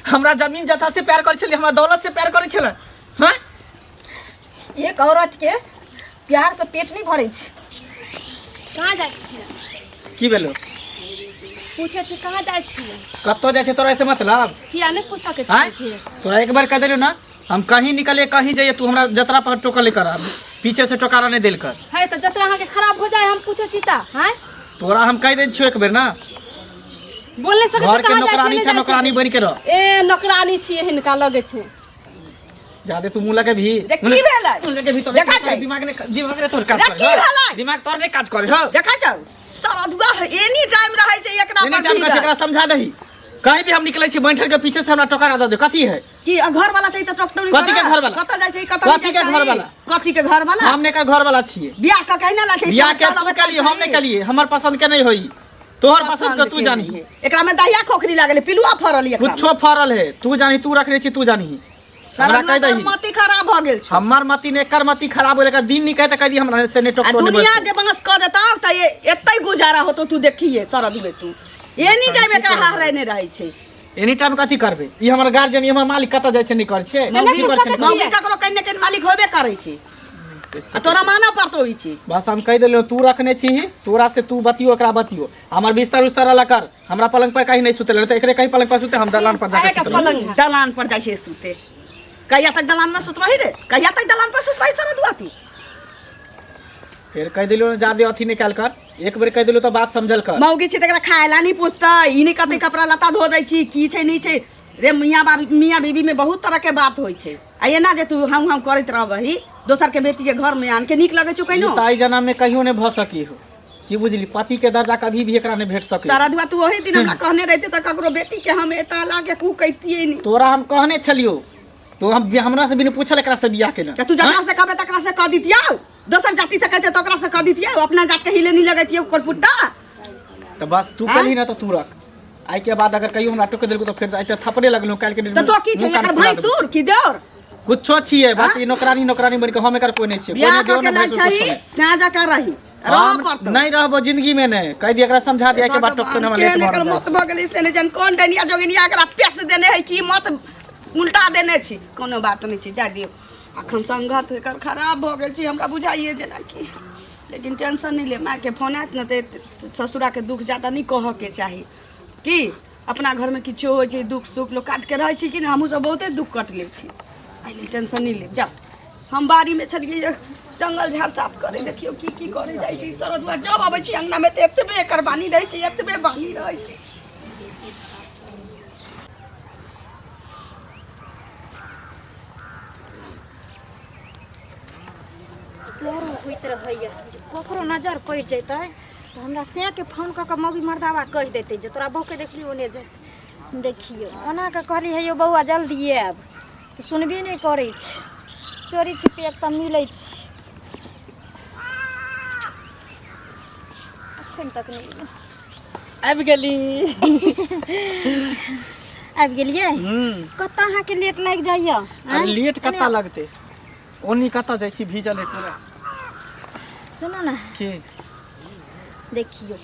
हमरा जमीन जथा से प्यार करै छलै, हमरा दौलत से प्यार करै छलै? हाँ? एक औरत के प्यार से पेट नहीं भरै छै। कहाँ जाइ छियै? की भेलो? पूछै छी, कहाँ जाइ छियै? कतऽ जाइ छै तोरा ऐसे मतलब? किया नहि पूछ सकै आँय? छियै? तोरा एक बार कह देलियौ ना, हम कहीं निकलिए, कहीं जाइए, तू हमरा जतरा पर टोकल कर, पीछे से टोकारा नहीं देल कर। है तऽ जतरा अहाँके खराब हो जाए, हम पूछै छी तऽ हैं? तोरा हम कह दे छियो एक बेर ना। बोल नहि सकै घर छी? के कहाँ जाइ छियै? नौकरानी नहि छै, जाइ नौकरानी छियै? बनि के रह। ए, नौकरानी छियै, हिनका लगै छै। जादे तू मुँह लगे भी। रे, की भेलै? मुँह लगे भी तो देखा छै। दिमाग ने तोर काज रे, करे, की हँ? भेलै? दिमाग तोर नहीं काज करे, हँ? देखै छौ, सरदुआ एनी टाइम रहै छै एकरा एनी पर टाइम भीड़ल। एकरा समझा दही। कहीं भी हम निकले छी, बैठल के पीछे से हमरा टोकरा दे दे, कथी है? की घर वाला छै तऽ टोकतौ नहि कथी के तोरा? घर वाला? कतऽ जाइ छै, कतऽ कथी नहि के जाइ घर छै? वाला? कथी के घर वाला? हम ने घर वाला छियै। बियाह कऽ के ने ला छै? बियाह के चल तू अबैत केलिए, हम छै। नहीं केलिए, हमर पसंद के नहीं होई, तोहर पसंद के तू के जानी। नहीं है। एकरा में दहिया खोखरी लागल है, पिलुआ फरल है एकरा में। कुछो फरल है, तू जानी, तू रखने छी, तू जानी। हमरा सरदुआ कह तोहर दही। मति खराब भऽ गेल छौ। हमर मति ने एकर मति खराब होले, दिन निकल त कह दी हमरा से नेटवर्क आ तो नहीं दुनिया बचतौ। जे बंगस कऽ देतौ तऽ एतै गुजारा होतौ, तू देखिए सरदुए, तू एनी टाइम एकरा हहराइने रहै छै। एनी टाइम कथी करबै? ई हमर गार्जियन, ई हमर मालिक, कतऽ जाइ छै, नहि करै छै, नहि की करै छै? पूछ सकै मौगी ककरो कहीं ने कहीं मालिक होबे करै छै आ तोरा मानऽ पड़तौ ई चीज। बस हम कहि देलियौ, तू रखने छी, तोरा से तू बतियो, एकरा बतियो। हमर बिस्तर उस्तर अलग कर, हमरा पलंग पर कहीं नहीं सुते, तो एकरे कहीं पलंग पर सुते, हम दलान पर जाके अहाँके सुतबै। पलंग है। दलान पर जाइ छै सुते। कहिया तक दलान में सुतबही रे? कहिया तक दलान पर सुतबही सरदुआ तू? फेर कहि देलियौ ने, जादे अथी निकाल कर, एक बेर कहि देलियौ तऽ बात समझल कर। मौगी छै तकरा खाय ला नहीं पूछतै, ई नहीं कहतै कपड़ा लत्ता धो दै छी, की छै नहीं छै। रे, मियाँ बाबी मियाँ बीबी में बहुत तरह के बात होइ छै आ एना जे तू हम हम करैत रहबही दोसर के बेटी के घर में आन के, नीक लगै छौ कहिनो? ई ताई जना में कहियो नहीं भऽ सकी हो, की बुझली? पति के दर्जा कभी भी एकरा नहीं भेट सकी। सरदुआ, तू ओही दिन हमरा कहने रहते तऽ ककरो बेटी के हम एतऽ ला के कू कहितियै नहीं। तोरा हम कहने छलियो, तो हम हमरा से बिना पूछल एकरा से बियाह केने। तऽ तू जकरा से कहबे तकरा से कह दितियौ, दोसर जाति से कहते तऽ ओकरा से कह दितियौ, अपना जात के हिले नहीं लगैतियौ कोरपुट्टा। तऽ बस तू हाँ? कही ना तऽ तू रख। आइ के बाद अगर कहियो हमरा टोक देलको तऽ फेर आइ तऽ थपड़े लगलहुँ काल्हि के दिन। तऽ तो की छै मुँह कान एकर फुला देबौ। भैंसुर की देवर? कुछो छियै बस। हाँ? ई नौकरानी नौकरानी बनि के, हम एकर कोई नहीं छियै, कोई बियाह नहीं कऽ देवर के नहीं लाय भैंसुर, छही कुछो नहीं। सैं जकाँ रही रहऽ हम पड़तौ। नहीं रहबो जिंदगी में नहीं। कह दिया एकरा, समझा दिया के बाद टोकतो हमरा लेट केहन एकर मर मत भऽ गेलै से नहि जान, कोन डनिया जोगिनिया एकरा पेश देने है की मत उल्टा देने छी। कोनो बात नहि छै, जा दियौ। अखन संगत एकर खराब भऽ गेल छै हमरा बुझाइए जेनाकि, लेकिन टेंशन नहि ले। मायके फोन आयत ने तऽ ससुराके दुख जादा नहि कहऽके चाही की अपना घरमे किछो होइ छै, दुख सुख लोक काटिके रहै छै कि नहि? हमहूँ सब बहुते दुख कटले छी, एहि लेल टेंशन नहि लेब। जाउ, हम बाड़ीमे छलियै जे जंगल झाड़ साफ करै, देखियौ की की करै जाइ छै सरदुआ। जब अबै छी अङ्गनामे तऽ एतबे एकर बानी रहै छै, एतबे बानी रहै छै। डरो होइत रहैए जे ककरो नजर पड़ि जेतै तऽ हमरा सएके फोन कऽ कऽ मौगी मर्दाबा कहि देतै जे तोरा बहूके देखली ओने जाइत। देखियौ, ओना कऽ कहली हे यौ बौआ, जल्दी आयब, तऽ सुनबे नहि करै छै। चोरी छिपी एक तऽ मिलै छै, एखन तक नहि एलै। आबि गेली। आबि गेलियै? कतऽ अहाँके लेट लागि जाइए? अरे, लेट कतऽ लगतै? ओनी कतऽ जाइ छी, भीजल है पूरा। सुनू ने। की? देखियौ,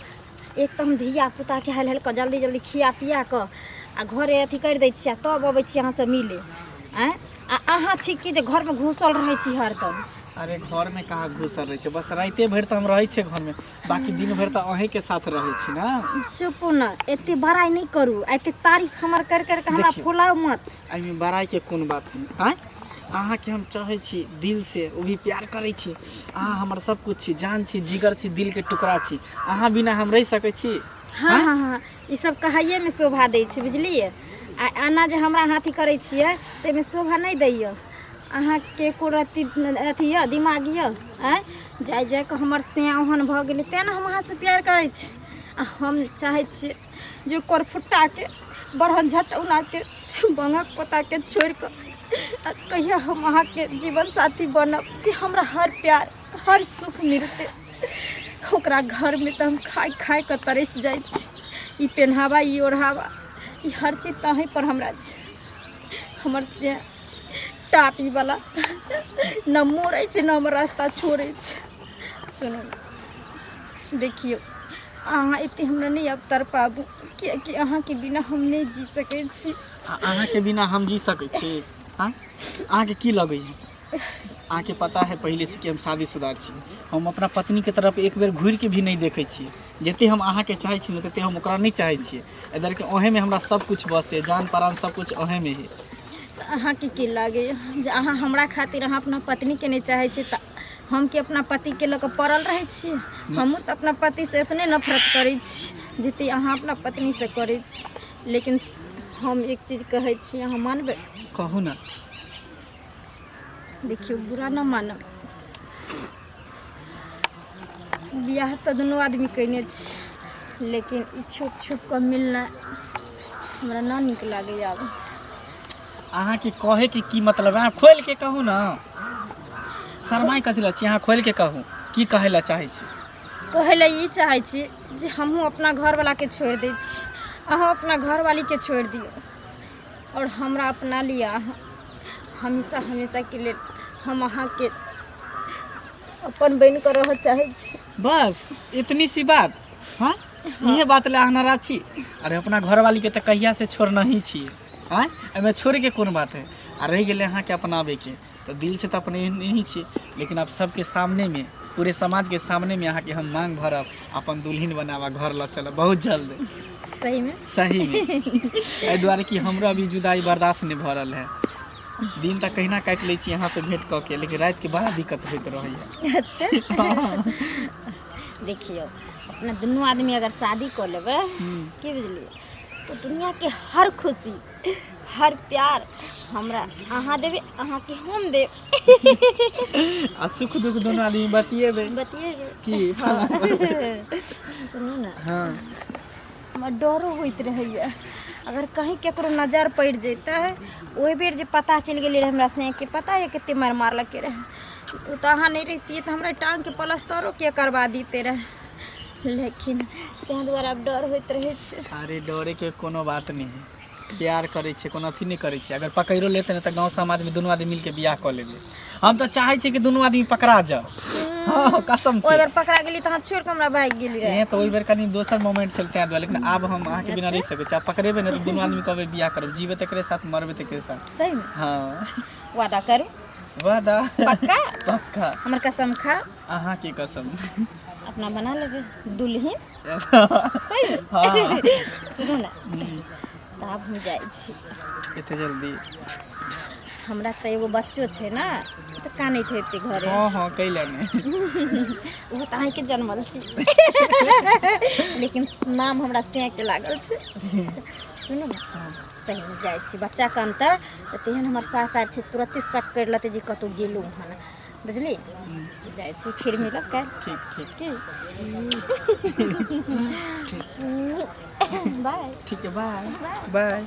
एक तऽ हम धिया पुताके हेल हेल कऽ जल्दी जल्दी खिया पिया कऽ आ घरे अथी करि दै छियै आ तब अबै छी अहाँसँ मिले। आँय, आ अहाँ छी कि जे घरमे घुसल रहै छी हरदम? अरे, घरमे कहाँ घुसल रहै छै? बस राइते भरि तऽ हम रहै छियै घरमे, बाकी दिन भरि तऽ अहींके साथ रहै छी ने। चुपू ने, एते बड़ाइ नहि करू आ एते तारीफ हमर कर कर के हमरा देखियौ। फुलाउ मत। एहिमे बड़ाइके कोन बात है? आँय, अहाँके हम चाहै छी दिलसँ, ओ भी प्यार करै छी। अहाँ हमर सब कुछ छी, जान छी, जिगर छी, दिलके टुकड़ा छी। अहाँ बिना हम रहि सकै छी? हँ हँ हँ, ई सब कहैएमे शोभा दै छै, बुझलियै? आ एना जे हमरा अहाँ अथी करै छियै ताहिमे शोभा नहि दैए। अहाँके एको रत्ती अथी यऽ, दिमाग यऽ? आँय, जाय जाय कऽ हमर सैया ओहन भऽ गेलै, तेँ ने हम अहाँसँ प्यार करै छी। आ हम चाहै छियै जे करफुट्टाके बढ़न झटौनाके बंगक पोताके छोड़ि कऽ आ कहिया हम अहाँके जीवन साथी बनब जे हमरा हर प्यार हर सुख मिलतै। ओकरा घरमे तऽ हम खाय खाय कऽ तरसि जाइ छी। ई पेन्हावा, ई ओढ़ावा, ई हर चीज तऽ अहीँ पर हमरा छै। हमर से टाटीवला न मोड़ै छै, न हमर रास्ता छोड़ै छै। सुनू ने, देखियौ, अहाँ एते हमरा नहि आब तड़पाबू, किएकि अहाँके बिना हम नहि जी सकै छी। आ अहाँके बिना हम जी सकै छी? आँय, अहाँके की लगैए? अहाँके पता है पहिले से कि हम शादीशुदा छी। हम अपना पत्नीके तरफ एक बेर घुरिके भी नहि देखै छी। जते हम अहाँके चाहै छी ने, तते हम ओकरा नहि चाहै छियै। एहि दुआरे ओहेमे हमरा सब किछु बसैए, जान प्राण सब किछु ओहेमे है। तऽ अहाँके की लागैए जे अहाँ हमरा खातिर अहाँ अपना पत्नीके नहि चाहै छी, तऽ हम कि अपना पतिके लऽ कऽ पड़ल रहै छी? हमहूँ तऽ अपना पतिसँ एतने नफरत करै छी जते अहाँ अपना पत्नीसँ करै छी। लेकिन हम एक चीज कहै छी, अहाँ मानबै? कहू ने। देखियौ, बुरा न मानब, बियाह तऽ दुनू आदमी कयने छी, लेकिन ई छुप छुप कऽ मिलनाइ हमरा न नीक लागैए आब। अहाँके कहैके की मतलब है? अहाँ खोलि के कहू ने, शरमाइ कथी लए छी? अहाँ खोलि के कहू, की कहै लए चाहै छी? कहै लए ई चाहै छी जे हमहूँ अपना घरवलाके छोड़ि दै छी, अहाँ अपना घरवालीके छोड़ि दियौ आओर हमरा अपना लिअ। अहाँ हमेशा हमेशाके लेल हम अहाँके अपन बनि कऽ रहऽ चाहै छी। बस इतनी सी बात? हाँ, इहे बात ले अहाँ नाराज छी? अरे, अपना घरवाली के तऽ कहिया से छोड़ना ही छी। आँय, एहिमे छोड़े के कोन बात है? आ रहि गेलै अहाँके अपनाबैके, तऽ दिल से तऽ अपने ही छी, लेकिन आब सबके सामनेमे, पूरे समाजके सामनेमे अहाँके हम मांग भरब, अपन दुल्हन बनाब आ घर लऽ चलब बहुत जल्द। सहीमे? सहीमे। एहि दुआरे कि हमरो अभी जुदाई बर्दाश्त नहि भऽ रहल है। दिन तऽ कहिना काटि लै छी अहाँ से भेंट कऽ के, लेकिन रातिके बड़ा दिक्कत होइत रहैए। अच्छा, देखियौ, अपना दुनू आदमी अगर शादी कऽ लेबै, की बुझलियै, तऽ दुनियाके हर खुशी, हर प्यार हमरा अहाँ देबै, अहाँके हम देब। आ सुख दुख दुनू आदमी बतियेबै। बतियेबै। की? सुनू ने। हाँ। हमरा डरो होइत रहैए, अगर कहीं केकरो नजर पड़ि जैतै। ओहि बेर जे पता चलि गेलै रहै हमरा से, पता यऽ कते मारि मारलकै रहै? ओ तऽ अहाँ नहि रहितियै तऽ हमरा टाङ्गके प्लस्तरो के करबा दिते रहै। लेकिन ताहि दुआरे आब डर होइत रहै छै। अरे, डरे के कोनो बात नहि है। प्यार करै छियै, कोनो अथी नहि करै छियै। अगर पकड़ियो लेतै ने, तऽ गाँव समाजमे दुनू आदमी मिलके बियाह कऽ लेबै। हम तऽ चाहै छियै कि दुनू आदमी पकड़ा जाओ। हाँ, कसम ओहि से। बेर पकड़ा गेली तऽ अहाँ छोड़ि कऽ हमरा भागि गेली रहै। ए, तऽ ओहि बेर कनि दोसर मोमेंट छल ताहि दुआरे, लेकिन आब हम अहाँके बिना रहि सकै छी। आब पकड़ेबै ने तऽ दुनू आदमी कहबै बियाह करब, जीबै तकरे साथ, मरबै तकरे साथ। सहीमे? हाँ। वादा करू। वादा। पक्का? पक्का। हमर कसम खा। अहाँके कसम। अपना बना लेबै दुल्हिन, सही? हाँ। सुनू ने, तऽ आब हम जाइ छी। एते जल्दी? हमरा तऽ एगो बच्चो छै ने, तऽ कानैत हेतै घरे। हाँ, कैला नहि? ओहो तऽ अहाँके जनमल छी, लेकिन नाम हमरा के लागल छै। सुनू ने, सहीमे जाइ छी। बच्चा कानतै तऽ तेहन हमर सास आर छै, तुरते शक करि लेतै जे कतहु गेलहुँ हन, बुझली? जाइ छी, फिर मिलब काल्हि। ठीक ठीक। की, बाय। ठीक है, बाय बाय।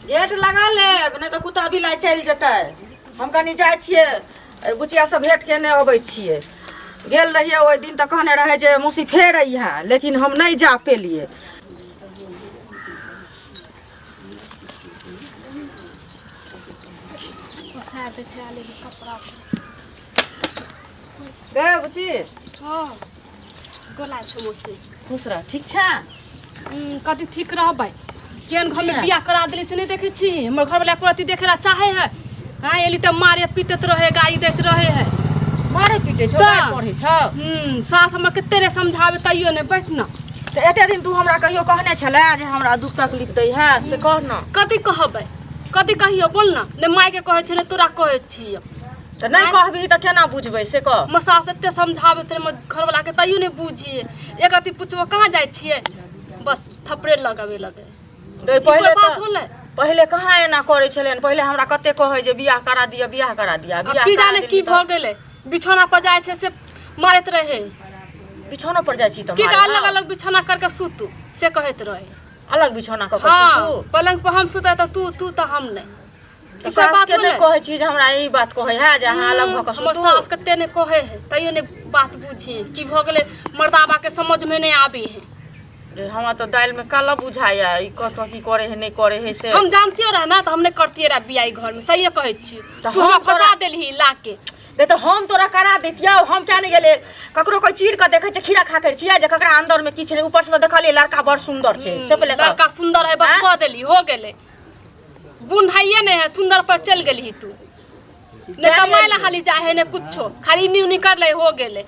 गेट लगा लेब, नहि तऽ कुत्ता बिलाइ चलि जेतै। हम कनि जाइ छियै, एहि बुचियासँ भेँट केने अबै छियै। गेल रहियै ओहि दिन तऽ कहने रहै जे मौसी फेर अइहे, लेकिन हम नहि जा पेलियै। पसार दै छै आलू के कपड़ा। गे बुची। हँ, गोला छै मौसी। खुश रह, ठीक छै? कथी ठीक रहबै? केहन घरमे बियाह करा देली से नहि देखै छी? हमर घरवला एको रत्ती देखै ला चाहे है? हाँ, एली तऽ मारे पीटैत रहे, गाली दैत रहे है। मारे पीटे छौ? तऽ। मारि पढ़ै छौ? सास हमर कते ने समझावे, तैयो नहि। बैठ न। तऽ एते दिन तू हमरा कहियो कहने छलै जे हमरा दुख तकलीफ दै है, से कह न। कथी कहबै? कथी कहियो, बोल न। ने मायके कहै छै, ने तोरा कहै छियै। तऽ नहि कहबही तऽ केना बुझबै, से कह। हमर सास एते समझाबैत रहे हमर घरवला के, तैयो नहि बुझिए। एक रत्ती पुछबो कहाँ जाइ छियै, बस थपड़े लगाबे लगे। गै, ई कोइ पहिले बात तऽ होलै? पहिले कहाँ एना करै छलै? पहिले हमरा कते कहै जे बियाह करा दिअ, बियाह करा दिअ। आब बियाह की करा जाने देली की तऽ भऽ गेलै, बिछौना पर जाइ छै से मारैत रहे। बिछौनो पर जाइ छी तऽ की मारै अलग हौ? अलग बिछौना करके सुतू से कहैत रहे। अलग बिछौना कऽ कऽ हाँ। सुतू? पलंग पर हम सुतै तऽ तू तू तऽ हम नहि। तऽ ई सब बात सासके नहि होलै? कहै छी जे हमरा ई बात कहै है जे अहाँ अलग भऽ कऽ हमर सुतू? सास कते नहि कहै है, तैयो नहि बात बुझी। की भऽ गेलै मर्दाबा के, समझ में नहि आबे है। जे हमरा तऽ दालिमे काला बुझाइया, ई कतऽ की करे है, नहि करे है से। हम जानतियो रहे ना तऽ हम नहि करतियै रहे बियाह ई घर में, सहिए कहै छी। तऽ तू हमरा हम तोरा- फंसा देलही ला के। नहीं तऽ हम तोरा करा दैतियौ। हम किया नहि गेलै? ककरो कोइ चीर कऽ देखै छै, खीरा खा कर छियै जे ककरा अंदर में की छै। ऊपर से तऽ देखलियै लड़का बड़ सुंदर छै, से पहिले कह। लड़का सुंदर है बस। आँय? कह देली, हो गेलै। गुण है नहीं है, सुंदर पर चल गेली तू। ने किया कमाए ला गेली? खाली जाहे ने कुछो, खाली न्यू निकल ले, हो गेलै।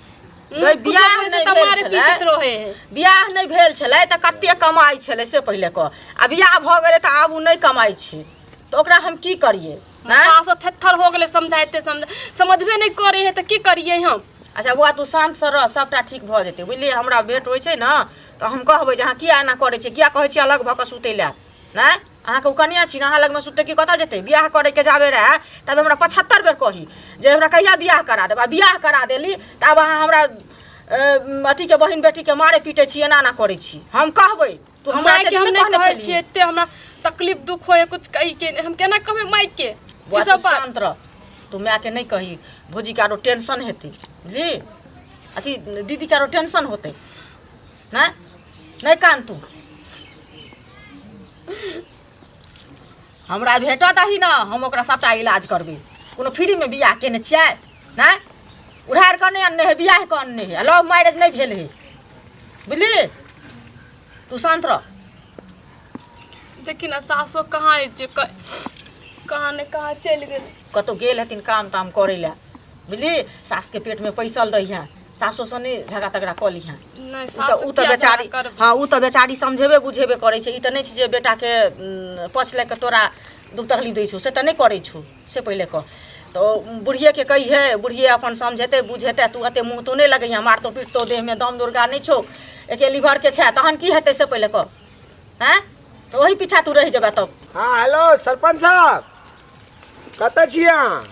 गई बियाह कुछो नहि तऽ भेल मारे छलै। पीटैत रहे है। बियाह नहि भेल छलै तऽ कते कमाइ छलै से पहिले कह। आ बियाह भऽ गेलै तऽ आब ओ नहि कमाइ छै, तऽ ओकरा हम की करियै? आँय? सास थेथर हो गेलै, समझाइते समझ समझबे नहि करे है, तऽ की करियै हम? अच्छा बौआ, तू शान्तसँ रह, सभटा ठीक भऽ जेतै, बुझलियै? हमरा भेँट होइ छै ने तऽ हम कहबै जे अहाँ किया एना करै छियै, किया कहै छियै अलग भऽ कऽ सुतै लए? नहि, अहाँके ओ कनिया छी ने, अहाँ लगमे सुततै कि कतऽ जेतै? बियाह करैके जाबे रहए तबे हमरा 75 बेर कही जे हमरा कहिया बियाह करा देब। आ बियाह करा देली तऽ आब अहाँ हमरा अथीके बहिन बेटीके मारै पीटै छी, एना एना करै छी। हम कहबै, तू हमरा माय के एते हम दिन नहि कहने कहै छलही। छियै, एते हमरा तकलीफ दुख होय, कुछ कही के नहि। हम केना कहबै माय के बौआ ई तू सब बात? शान्त रह, तू मायके नहि कही, भौजीके आरो टेंशन हेतै, बुझली? अथी दीदीके आरो टेंशन होतै। नहि नहि कान तू, हमरा भेटत अही ने, हम ओकरा सभटा इलाज करबै। कोनो फ्रीमे बियाह केने छियै? नहि उधार कऽ नहि अनने है, बियाह कऽ अनने है। आ लव मैरेज नहि भेल है, बुझली? तू शान्त रह। देखी ने, सासो कहाँ अछि, कहाँ ने कहाँ चलि गेल। कतहु गेल हेथिन काम ताम करै लए, बुझली? सासके पेटमे पैसल रहिहेँ, सासोसँ नहि झगड़ा तगड़ा कऽ लिहेँ। नहि उ तऽ सास उ तऽ बेचारी, हँ, उ तऽ बेचारी समझेबे बुझेबे करै छै। ई तऽ नहि छै जे बेटाके पछ लए कऽ तोरा दुख तकलीफ दै छौ, से तऽ नहि करै छौ, से पहिले कह। तऽ बुढ़िएके कहिहे, बुढ़िए अपन समझेतै बुझेतै। तू एते मुँह तू नहि लगैहे, मारतौ पीटतौ, देहमे दम दुर्गा नहि छौ, एके लीवरके छै, तहन की हेतै से पहिले कह। आँय, तऽ ओहि पीछा तू रहि जेबे तब। हँ हेलो सरपंच साहब, कतऽ छी अहाँ?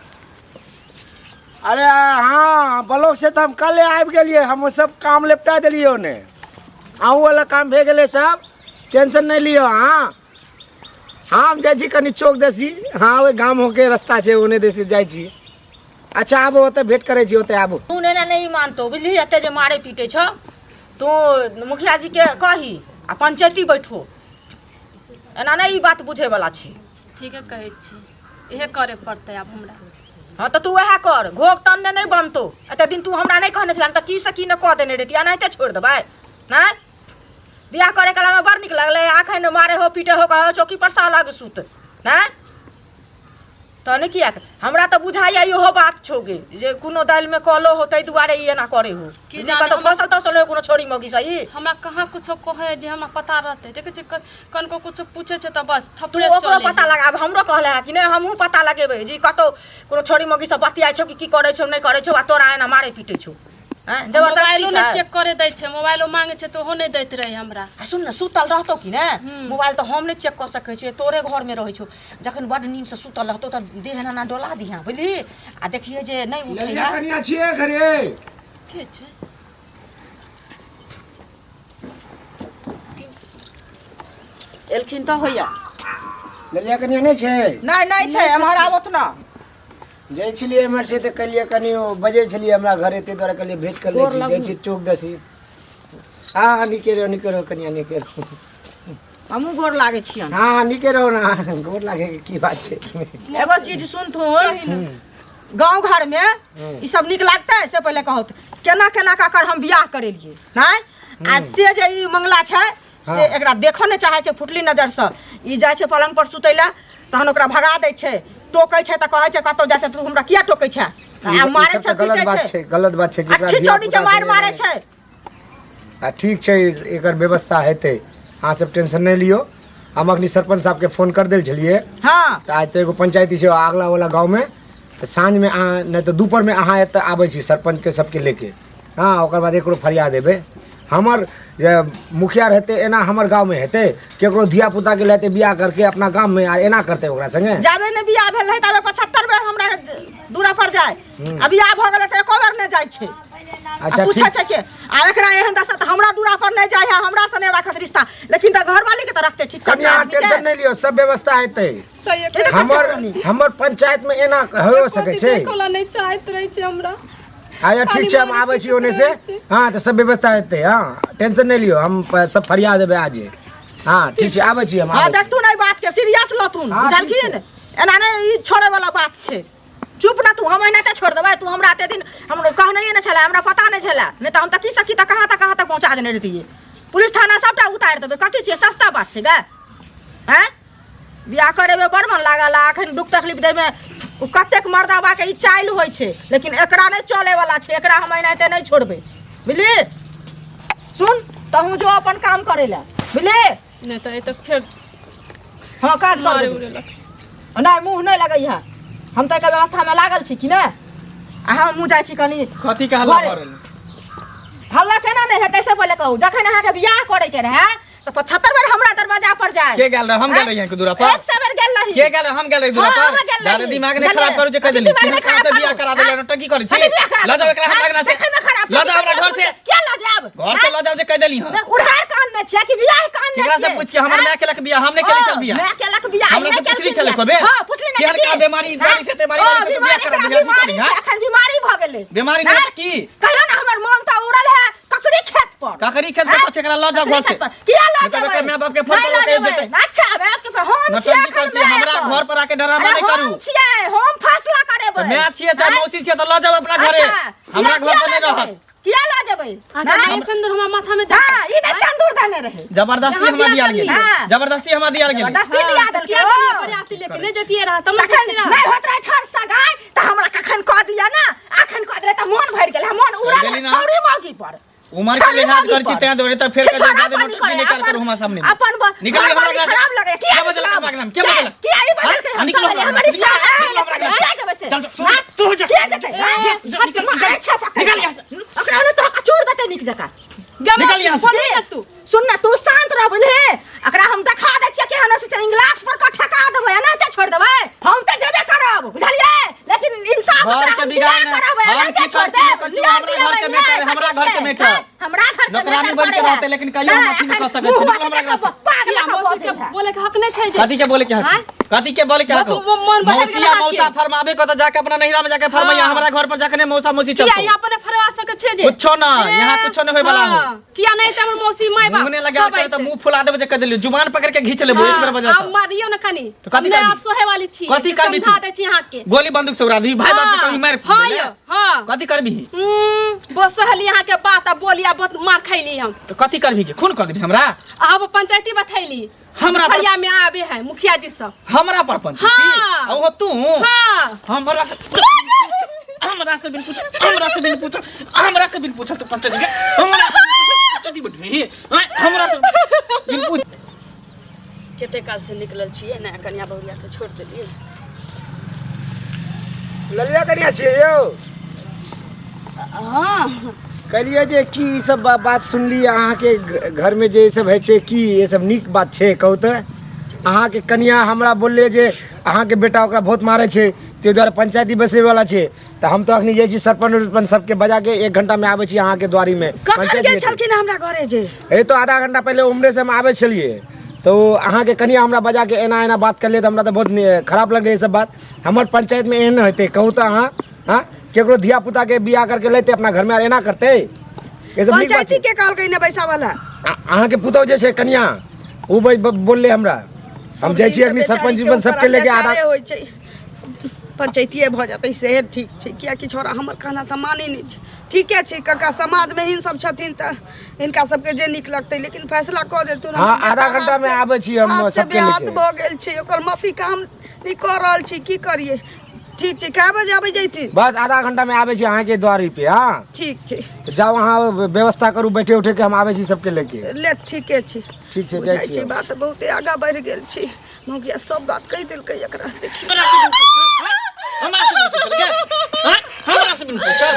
अरे हँ, ब्लॉक से तऽ हम कल्हे आबि गेलियै, हम सब काम निपटा देलियै। ओने अहूँ वाला काम भए गेलै सब, टेंशन नहि लिअ अहाँ। हँ, हम जाइ छी कनि चौक देसी, हँ, ओहि गाम होके रास्ता छै, ओने देसी जाइ छी। अच्छा आबू, ओतऽ भेंट करै छी, ओतऽ आबू। तू एना नहि मानतौ, बुझलिही? एते जे मारै पीटै छौ तू, मुखिया जी के कही आ पंचायती बैठो। एना नहि ई बात बुझै वाला छी। ठीके कहै छी, इहे करे पड़तै आब हमरा। हँ तऽ तू वएह कर, घोघ तनने नहि बनतौ। एते दिन तू हमरा नहि कहने छला तऽ की से की ने कऽ देने रहिती। एनाहिते छोड़ि देबै? नहि, बियाह करे कालमे बड़ नीक लगलै, अखन मारे हो पीटे हो, कहो चौकी पर से अलग सुत। नहि तऽ नहि किएक? हमरा तऽ बुझाइया इहो बात छौ गे जे कोनो दालिमे कलो हो, ताहि दुआरे ई एना करे हो। की जे जाने। कतौ फसल तसल हो कोनो छोरी मौगी से ई। हमरा कहाँ कुछो कहै जे हमरा पता रहतै? देखै छियै, कनको कुछो पूछै छै तऽ बस तू थपड़े ओकरो चलै पता है। लगाब। हमरो कहले है कि नहि, हमहूँ पता लगेबै जी कतौ कोनो छोरी मौगी सब बतियाइ छौ कि की करै छौ नहि करै छौ, आ तोरा एना मारै पीटै छौ। आँय, जबरदस्ती मोबाइलो नहि छै। चेक करे दै छै, मोबाइलो मांगे छै तऽ ओहो नहि दैत रहै हमरा। आ सुन ने, सुतल रहतौ कि ने मोबाइल तऽ हम नहि चेक कऽ सकै छियै, तोरे घरमे रहै छौ। जखन बड्ड नींदसँ सुतल रहतौ तऽ देह एना एना डोला दिहेँ, बुझलिही? आ देखिहे जे नहि उठै ललिया है। कनिया छियै घरे? के छै? एलखिन तऽ होइया। ललिया कनिया नहि छै? नहि, नहि छै, एम्हर आबत ना। जाइ छलियै एम्हर से तऽ कहलियै कनि ओ बजै छलियै हमरा घरे, ताहि दुआरे कहलियै भेंट कर लै छी। जाइ छी चौक दसी। हँ हँ, नीके रहो, नीके रहो कनिया, नीके रहो। हमहूँ गोर लागै छियनि। हँ हँ, नीके रहो ने, गोर लागे के की बात छै? एगो चीज सुनथुन, गाँव घरमे ई सब नीक लागतै से पहिले कहत? केना केना कऽ हम बियाह करेलियै नहि? आ से जे ई मंगला छै से एकरा देखऽ नहि चाहै छै फुटली नजरसँ। ई जाइ छै पलङ्ग पर सुतै लए, तहन ओकरा भगा दै छै। टोकै छै तऽ कहै छै कतहु जाइ छै, तू हमरा किया टोकै छै? ई आ ई मारै सब छै तऽ गलत पीटै बात छै छै, गलत बात छै कि आ ओकरा खिचौड़ीके धियापुता मारि छै। मारै छै। आ ठीक छै, एकर व्यवस्था हेतै, अहाँ सब टेंशन नहि लियौ। हम अखनी सरपंच साहबके फोन कर देल छलियै। हँ। तऽ आइ तऽ एगो पंचायती छै अगला वाला गाँवमे, तऽ साँझमे अहाँ नहि तऽ दुपहरमे अहाँ एतऽ आबै छी सरपंचके सबके लेके। हँ, ओकर बाद एकरो फरिया देबै। हमर जे मुखिया रहतै, एना हमर गाँवमे हेतै? केकरो धिया पुताके लेतै बियाह करके अपना गाममे आ एना करतै ओकरा संगे? जाबे नहि बियाह भेल रहै ताबे 75 बेर हमरा दूरा पर जाय, आ बियाह भऽ गेलै तऽ एको बेर नहि जाइ छै। आ अच्छा पूछै ठीक छै के आ एकरा एहन दशा तऽ हमरा दूरा पर नहि जाइ है, हमरा से नहि राखत रिश्ता, लेकिन तऽ घरवाली के तऽ रखते ठीक से। कनिया, अपना आदमी के। टेंशन नहि लियौ, सब व्यवस्था हेतै। सही ई तऽ हमर हमर पंचायत में एना हो सकै छै? देखो नहि चाहैत रहै छै हमरा। अच्छा ठीक छै, हम आबै छी ओने से। हँ, तऽ सब व्यवस्था हेतै। हँ, टेंशन नहि लियौ, हम सब फरिया देबै आज। हँ, ठीक छै, आबै छी हम। हँ। आबै छी। देखथुन एहि बात के सीरियस लथुन। हँ, ठीक बुझलखिन? एना नहि, ई छोड़े वाला बात छै। चुप ना तू, हम एनाहिते छोड़ देबै? तू हमरा एते दिन हमरा कहनैये नहि छलै, हमरा पता नहि छलै, नहि तऽ हम तऽ की सकी तऽ कहाँ तक कहाँ तक पहुँचा देने रहितियै। पुलिस थाना सबटा उतारि देबै। कथी छियै? सस्ता बात छै गे। आँय, बियाह करैमे बड़ मन लागल आ एखन दुख तकलीफ दैमे ओ कतेक मर्दाबाके ई चालि होइ छै, लेकिन एकरा नहि चलैवला छै। एकरा हम एनाहिते नहि छोड़बै, बुझली? सुन तहूँ जो अपन काम करै लए, बुझली? नहि तऽ एतऽ फेर हँ, काज मारे कर। उड़ेलक। नहि, मुँह नहि लगैहे। हम तऽ एकर व्यवस्थामे लागल छी कि नहि, आ हमहूँ जाइ छी कनि। कथी के हल्ला घरे। भऽ रहल? हल्ला केना नहि हेतै से पहिले कहू। जखन अहाँके बियाह करैके रहए तऽ 75 बेर हमरा दरवाजा पर जाय। के गेल रहे? हम गेल रही अहाँके दूरा पर? 100 बेर गेल रही। के गेल रहे? हम गेल रही दूरा हाँ, पर? अहाँ गेल जादे रही। दिमाग नहीं गेल खराब रही। करू जे कह कथी देली। दिमाग नहीं केना से खराब बियाह करू? करा देले? नौटंकी करै छी। कथी बियाह करा लऽ जाओ एकरा हमरा हाँ? अंगना से। देखैमे खराब। लऽ जाओ हमरा घर से। किया लऽ जायब? घर से लऽ जाओ जे कह देली। हम उधार कान ने छियै कि बियाह कान ने केकरा से छियै? पूछ के? हमर हाँ? माय केलक बियाह, हम नहि केली चल बियाह। माय केलक बियाह, हमरा नहि से पुछली केलखिन छलै बियाह। को बेर? हाँ, पुछली नहि केहन तऽ का की? बीमारी हाँ? वाली से ते बीमारी ओ, वाली से तू बियाह बीमारी करा एकरा देली, अथी बीमारी करी, छै, हाँ? एखन बीमारी भऽ गेलै। बीमारी हाँ? नहि तऽ की? कहियो ने हमर मोन तऽ उड़ल है ककरी खेत पर। ककरी खेत पर? हाँ? कथी? एकरा लऽ जाओ घर ककरी से। खेत पर। किया लऽ नहि तऽ जेबै? एकर माय-बाप के फोन नहि कऽ लऽ कहियो जेबै। जेतै। अच्छा, माय-बाप के फोन। हम नौटंकी छियै करै एखन छी, माय हमरा एकर। घर पर आके डरामा अरे नहि करू। हम छियै, हम फैसला करेबै। तऽ माय छियै चाहे हाँ? मौसी छियै तऽ लऽ जाउ अपना घरे। अच्छा, हमरा किया घर पर लऽ नहि रहत। जेबै? किया लऽ जेबै? अहाँके माय सिन्दूर हमरा माथा में दे। हाँ, ई नहि सिन्दूर देने रहै। जबरदस्ती यहाँ हमरा बियाह दियाल गेल। करलियै। हाँ। जबरदस्ती हमरा दियाल गेल। जबरदस्ती दिया देलकै। किया ओ। गेलियै बरियाती लेके? नहि जतियै रह तब तखन ने रह। नहि होइत रहै ठाढ़ सगाइ तऽ हमरा कखन कऽ दिअ ने। अखन कऽ देले तऽ मोन भरि गेल, मोन उड़ल गेली ना। छौरी मौगी पर। उमर के छौरी लिहाज मौगी करै छी पर। तें दुआरे तऽ फेर छिछोरा कहियो जादे पानी नौटंकी करे, निकाल अपन- करू हमरा सामने। अपन निकल घर हमरा वाली घर से। खराब लगे। किया के बजलक निकलब? हमरा नाम? के बजलक? किया ई बजलकै? हाँ? हम निकलो कहलियै, हमरा हमर घर से। रिश्ता है, निकलो हमरा घर से। किया जेबै से? चल, चल, हाँ? तू जा। किया जेतै? हाँ? जा, जा, निकल, मारै निकल। छै पकड़ि निकल कऽ। यहाँ से। ओकरा ने तो कचूर देतै नीक जकाँ। निकल यहाँ से। बोलही ना तू। सुन ना, तू शांत रह, बुझली? एकरा हम देखा दै छियै केहन से इंग्लिश पर कऽ ठका देबै, एनाहिते छोड़ि देबै। हम तऽ जेबे करब, बुझलियै? लेकिन इंसाफ घर ओकरा के हम बिगाड़ दिया नहि। करब, हम एनाहिते की छोड़ि करै छी, नहि देब। करै छी, न्याय हमरा घर के दिएबै, मैटर, न्याय हमरा सकै घर के छै। मैटर। हाँ, हमरा घर के नौकरानी मैटर बनि के करै रहतै, लेकिन कहियो हम अथी नहि कऽ सकै छी। मुँह निकल हमरा घर से। पागल किया लखा मौसी के बजै है। बोले के हक नहि छै जे? कथी के बोले के हक? आँय? कथी के बोले के हक? बहुत मन बहल मौसी गेल आ अहाँके। मौसा फरमाबे को तऽ जाके अपना नैहरा में जाके फरमैया। हाँ। हमरा घर पर जाके नहीं मौसा मौसी किया चलतो। यहाँ अपने फरवा सकै छै जे? कुछो ना, यहाँ कुछो नहीं होय वाला हो। हाँ, किया नहीं तऽ हमर मौसी माय बाप मुंह नहीं लगा सब करे तऽ अयतै। मुंह फुला देबे जे कह देलियो, जुबान पकड़ के घींच लेबो एक बेर बजा आब मारियौ ने कनी। तऽ कथी हम नहि करबी? आब सोहे वाली छी। कथी करबी तू? समझा दै छी अहाँके। गोली बंदूक से उड़ा दी भाई बाप के कहीं मार हाँ देले। यौ, हाँ। कथी करबी? बस सहली अहाँके बात आ बोली आ बहुत मार खैली हम। तऽ कथी करबी के खून कऽ देबी हमरा? आब पंचायती बैठैली। हमरा पर फरिया में आबे है मुखिया जी सब। हमरा पर पंचायती? हाँ। आ ओहो तू? हाँ। हमरा से, हमरा से बिन पूछ, हमरा से बिन पूछ, हमरा से बिन पूछ तो पंचायती के, हमरा से बिन पूछ पंचायती बैठबी? आँय, हमरा से बिन पूछ। कते काल से निकलल छियै ने, कनिया बहुरिया के छोड़ि देलियै। ललिया कनिया छियै यौ? हँ। कहलियै जे की ई सब बात सुनलियै अहाँके घरमे जे ई सब होइ छै, की ई सब नीक बात छै? कहू तऽ। अहाँके कनिया हमरा बोललै जे अहाँके बेटा ओकरा बहुत मारै छै, ताहि दुआरे पंचायती बैसैवला छै। तऽ हम तऽ अखनी जाइ छी, सरपञ्च उरपञ्च सबके बजाके 1 घंटामे आबै छी अहाँके द्वारीमे। कखन पंचायत गेल हेतै। छलखिन हमरा घरे जे? हे तऽ आधा घंटा पहिले उम्हरे से हम आबै छलियै तऽ ओ अहाँके कनिया हमरा बजाके एना एना बात करलियै, तऽ हमरा तऽ बहुत खराब लगलै ई सब बात। हमर पंचायतमे एहन हेतै? कहू तऽ अहाँ। हाँ, केकरो धिया पुता के बियाह करके लेते अपना घर में आर एना करते? ये सब नीक बात पंचायती छै? के कहलकै ने बैसावला? अहाँके पुतहु जे छै कनिया, ओ बोलले हमरा। हम जाइ छी अखनी सरपंच उरपंच सबके लेके आधा होइ छै, पंचायतिए भऽ जेतै सेहे ठीक छै, किएकि छौड़ा हमर कहना तऽ मानै नहि छै। ठीके छै कका, समाजमे हिन सब छथिन तऽ हिनका सबके जे नीक लगतै, लेकिन फैसला कऽ देतुन। हाँ, हमर आधा बेटा घंटा हाथ में से- आबै छी हम हाथ से सबके बेहाथ लेके। भऽ गेल छै, ओकर माफी काम नहि कऽ रहल छी, की करियै? ठीक छै, कए बजे आबै जैथिन? बस आधा घंटा में आबै छी अहाँके द्वारी पे। हाँ, ठीक छै। तऽ जाउ अहाँ व्यवस्था करू बैठे उठे के, हम आबै छी सबके लेके। ले, ठीके छै। ठीक छै, जाइ बुझाइ छी छै हम। बात बहुते आगाँ बढ़ि गेल छै। मौगिया सब बात कहि देलकै एकरा, देखियौ। हमरा से बिन पूछल? हाँ? हमरा से बिन पूछल गे? हाँ? हमरा से बिन पूछल?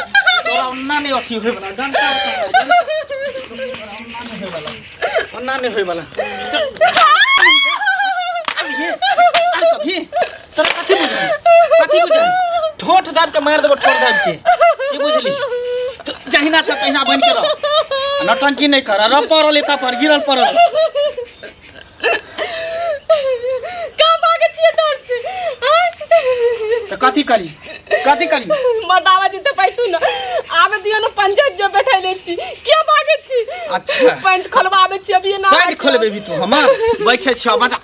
तोरा ओन्ना नहीं अथी होय वाला, डंटा तोरा ओन्ना नहीं होय वाला, ओन्ना नहीं होय वाला। चल अभी अरे कभी तोरा कथी बुझाई, कथी बुझाई? ठोठ दाब के मार देबो, ठोठ दाब के। की बुझली? तो जहिना छ तहिना बन के रह, नौटंकी नहीं कर। रह पड़ल एता पर गिरल पड़ल। कहाँ भागै छियै डर से? आँय? तऽ कथी करी, कथी करी? मर्दावा जी तऽ बैठू ने, आबे दियौ ने पंचायत जो बैठै ले छी। किया भागै छी? अच्छा। पैंट खोलबाबै छी अभी ना। पैंट खोलबे भी तू हमर? बैठे छियो बजा।